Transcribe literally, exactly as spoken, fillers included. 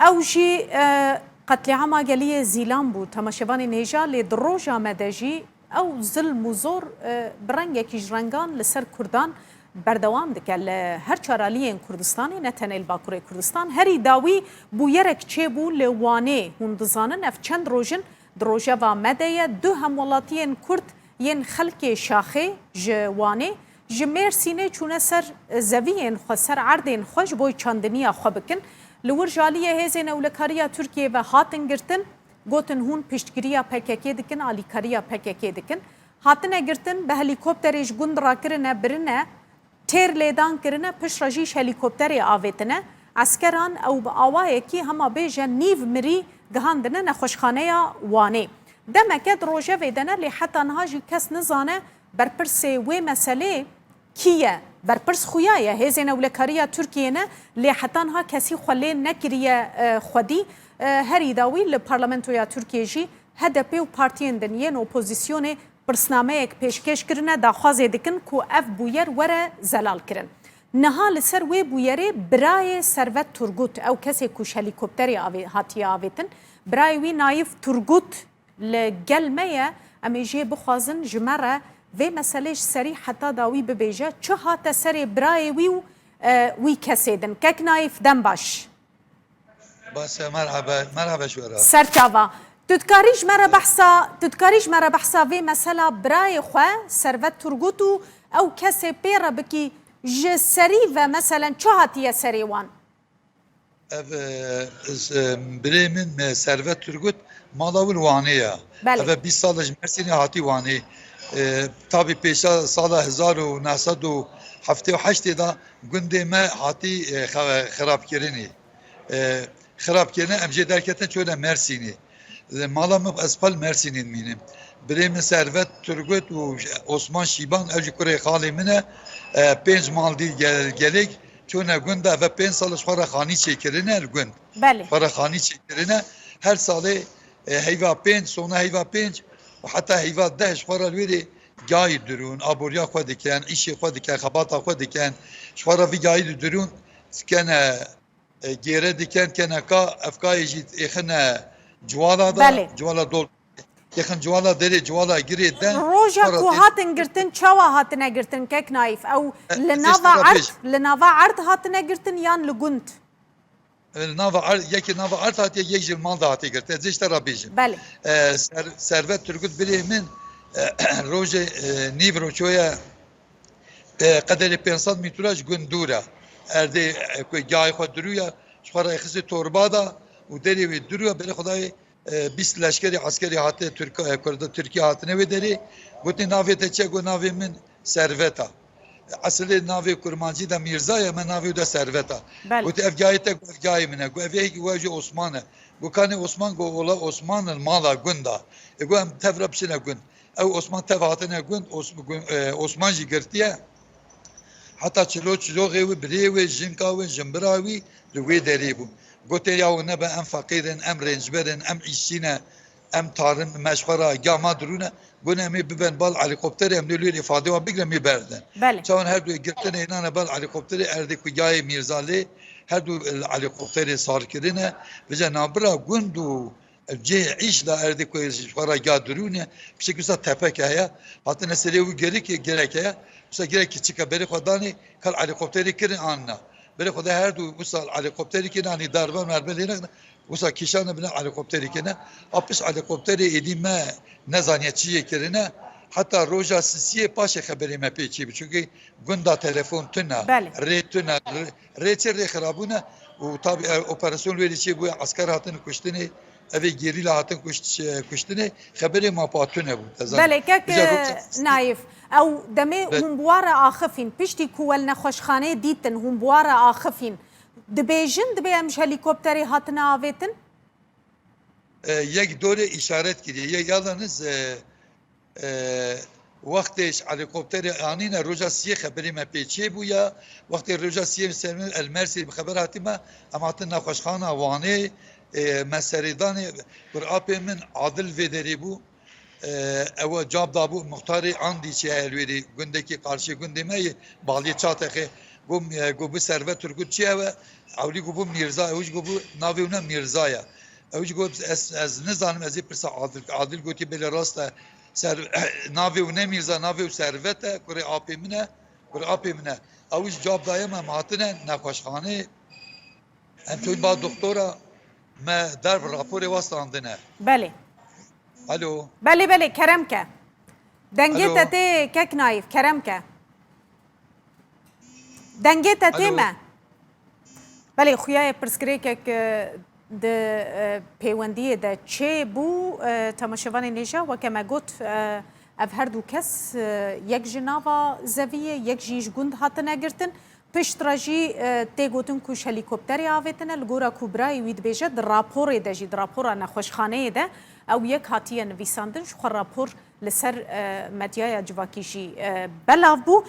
Ew jî, e, qetlîama geliyê Zîlan bû. Temaşevanên hêja, lê di roja me de jî ew zilm û zor, e, bi rengekî ji rengan li ser Kurdan berdewam dike. Li her çar aliyên Kurdistanê, ne tenê li Bakurê Kurdistan, herî dawî bûyerek çêbû li Wanê. Hûn dizanin, ev çend roj in di rojeva me de ye. Du hemwelatiyên Kurd yên xelkê Şaxê ji Wanê, ji Mêrsînê çûne ser zeviyên xwe, ser erdên xwe ji bo çandiniya xwe bikin. Li wir ji aliyê hêzên ewlekariya Tirkiyê ve hatin girtin, gotin hûn piştgiriya P K K dikin, alîkariya P K K dikin. Hatine girtin, bi helîkopterê ji gund rakirine, birine, têr lêdan kirine, piştre jî ji helîkopterê avêtine eskeran, ew bi awayekî hema bêje nîv mirî gihandine nexweşxaneya Wanê. Demeke di rojevê de ne, lê heta niha jî kes nizane berpirsê wê meselê kî ye. Berpirs xuya ye, hêzên ewlekariya Tirkiyê ne, lê heta niha kesî xwe lê nekiriye, e, xwedî. E, herî dawî li Parlamentoya Tirkiyê jî H D P û partiyên din yên opozisyonê pirsnameyek pêşkêş kirine, daxwazê dikin ku ev bûyer were zelalkirin. Niha li ser wê bûyerê birayê Servet Turgut, ew kesê ku ji helîkopterê avê-, hatiye avêtin, birayê wî Nayif Turgut li gel me ye. Em ê jê bixwazin ji me re vê meselê ji serî heta dawî bibêje. Çi hate serê birayê wî û, e, wî kesê din? Kek Nayif, dem baş. Baş e, merhaba, merhaba ji we re. Serçava. Tu dikarî ji me re behsa, tu dikarî ji me re behsa vê mesela birayê xwe, Servet Turgut û ew kesê pê re bikî, ji serî ve meselen çi hatiye serê wan? Ev, e, z-, e, birê min, e, Servet Turgut, mala wî li Wanê ye. Belê. Ev e bîst sal e ji Mersînê hatî Wanê. E, tabî pêşa sala hezar û neh sed û heftê û heştê de gundê me hatî, e, xe-, xirabkirinê. E, xirabkirine, em jê derketin çûne Mersînê. Li mala min ez xwe li Mersînê dimînim. Birê min Servet Turgut û Osman Şîban, ew jî kurê xalê min e. E, pênc mal dî gel-, gelek çûne gund, ev pênc sal ji xwe re xanî çêkirine li gund. Belê. Xwe re xanî çêkirine. Her salê, e, heyva pênc, sona heyva pênc û heta heyva deh ji xwe re li wê de gayî dirûn, aboriya xwe dikin, îşê xwe dikin, xebata xwe dikin. Ji xwe re vî gayî didirûn, dikene, e, gêre dikin, kene ka, ev kayê jî êxine Cuwala da, Belê. Cuwala dol, êxin Cuwala derê, Cuwala girê de, Roja xwe re ku tê- hatin girtin, çawa hatine girtin, kek Nayif? Ew E, li ez nava ê te re erd, bêjim. Li nava erd hatine girtin yan li gund? E, li nava erd, yekî nava erd hatiye, yek jî li mal de hatiye girtin. Ez ê ji te re bêjim. Belê. E, Ser-, Servet Turgut birê min, e, rojê, e, nîv roçoye, e, qederê pênc sed metre ji gund dûr e. Erdê, e, ku gayê xwe dirûye, ji xwe re xistê torba da û derê wê dirûye, berê xwe dayê, e, bîst leşkerê eskerî hate Tirk-, e, Kurda, Tirkiye hatine wê derê. Gotin, "Navê te çi ye?" Got, "Navê min Servet a." Esilê navê kurmancî de Mîrza ye, me navê wî de Servet a. Belê. Gotin, "Ev gayê te?" Got, "Ev gayê min e." Got, "Ev ê hêkî we jî Osman e." Got, "Kanê Osman?" Got, "Ola Osman li mala gund a." E, got, "Em tev re biçine gund." Ew Osman tev hatine gund, Os-, gun-, e, Osman jî girtiye. Heta çilo çiloxê wî, birê wê, jinka wê, jimbira wî li wê derê bûn. Gotê, "Ya nebe em feqîr in, em rêncber in, em îşçî ne, em tarin me ji xwe re ga ma dirûne." Got, "Em ê biben bal helîkopterê, em dê li wê îfadê wan bigrin, em ê berdin." Belê. Çawan her du girtine hênane bal helîkopterê, erdê ku gayê Mîrza lê, her du helîkopterê sar kirine. Vêca navbira gund û Ev cihê îş da erdê ku ji xwe re ga dirûne, piştî wisa tepeke heye, hatine serê wî gerek, gerek heye, wisa gerek çike berê xwe danê, kal helîkopterê kirin an na. Berê xwe de her du wisa helîkopterê kirin anî darbe merbe lê nexne, wisa kîşane bine helîkopterê kirine. A piş helîkopterê êdî me nezaniye çi yê kirine, heta roja sisiyê paşê xeberê me pê çê bû. Çunkî gunda telefon tune, Belê. rê tune, rê, rê çi rê xirabûne û tabî, e, operasyon wê de çê bûye, esker hatin kuştinê, Evê gerîla hatin kuşt-, kuştinê, xeberê ma pa tune bû, te zanî. Belê, kek, Vêca roja Nayif, ew demê Be- hûn bi wa re axifîn, piştî ku we li nexweşxaneyê dîtin, hûn bi wa re axifîn. Dibêjin, dibê em ji helîkopterê hatine avêtin? E, yek dorê îşaret kiriye. Yek yalnız, e, E, wextê ji helîkopterê anîne, roja siyê xeberê me pê çê bûya. Wextê roja siyê ser min el Mersî bi xeber hatî me, em hatin nexweşxana Wanê, e, me serê danê, kur apê min Adil vê derê bû. E, ew cab dabû, muxtarê Andî çê heye li wêrê, gundekî qarşî gundê me yê, baliyê Çatexê. Got, e, got, "Bi Servet Turgut çi ew e?" Ewlî got, "Bi Mîrza." Ew jî got, "Bi navê wina Mîrza ye." Ew jî got, "Ez, ez nizanim, ez ê pirsa Adil." Adil gotiye, "Belê rast e. Ser, navê wî ne Mîrza, navê wî Servet e, kurê apê min e, kurê apê min e." Ew jî cab daye me, em hatine nexweşxanê. Em çûn ba doktora, me derb raporê wa standine. Belê. Alo. Belê, belê, kerem ke. Dengê Alo. te tê kek Naîf, kerem ke. Dengê te tê Alo. me. Belê, xuya ye pirsgirêkek, e, di, e, pêwendiyê de çê bû, e, temaşevanên hêja, weke me got, e, ev her du kes, e, yek ji nava zeviyê, yek jî ji gund hatine girtin. Piştre jî, e, tê gotin ku ji helîkopterê avêtine, li gora ku birayê wî dibêje, di raporê de jî, di rapora nexweşxaneyê de ew yek hatiye nivîsandin, ji xwe rapor li ser, e, medyaya civakî jî, e, belav bû.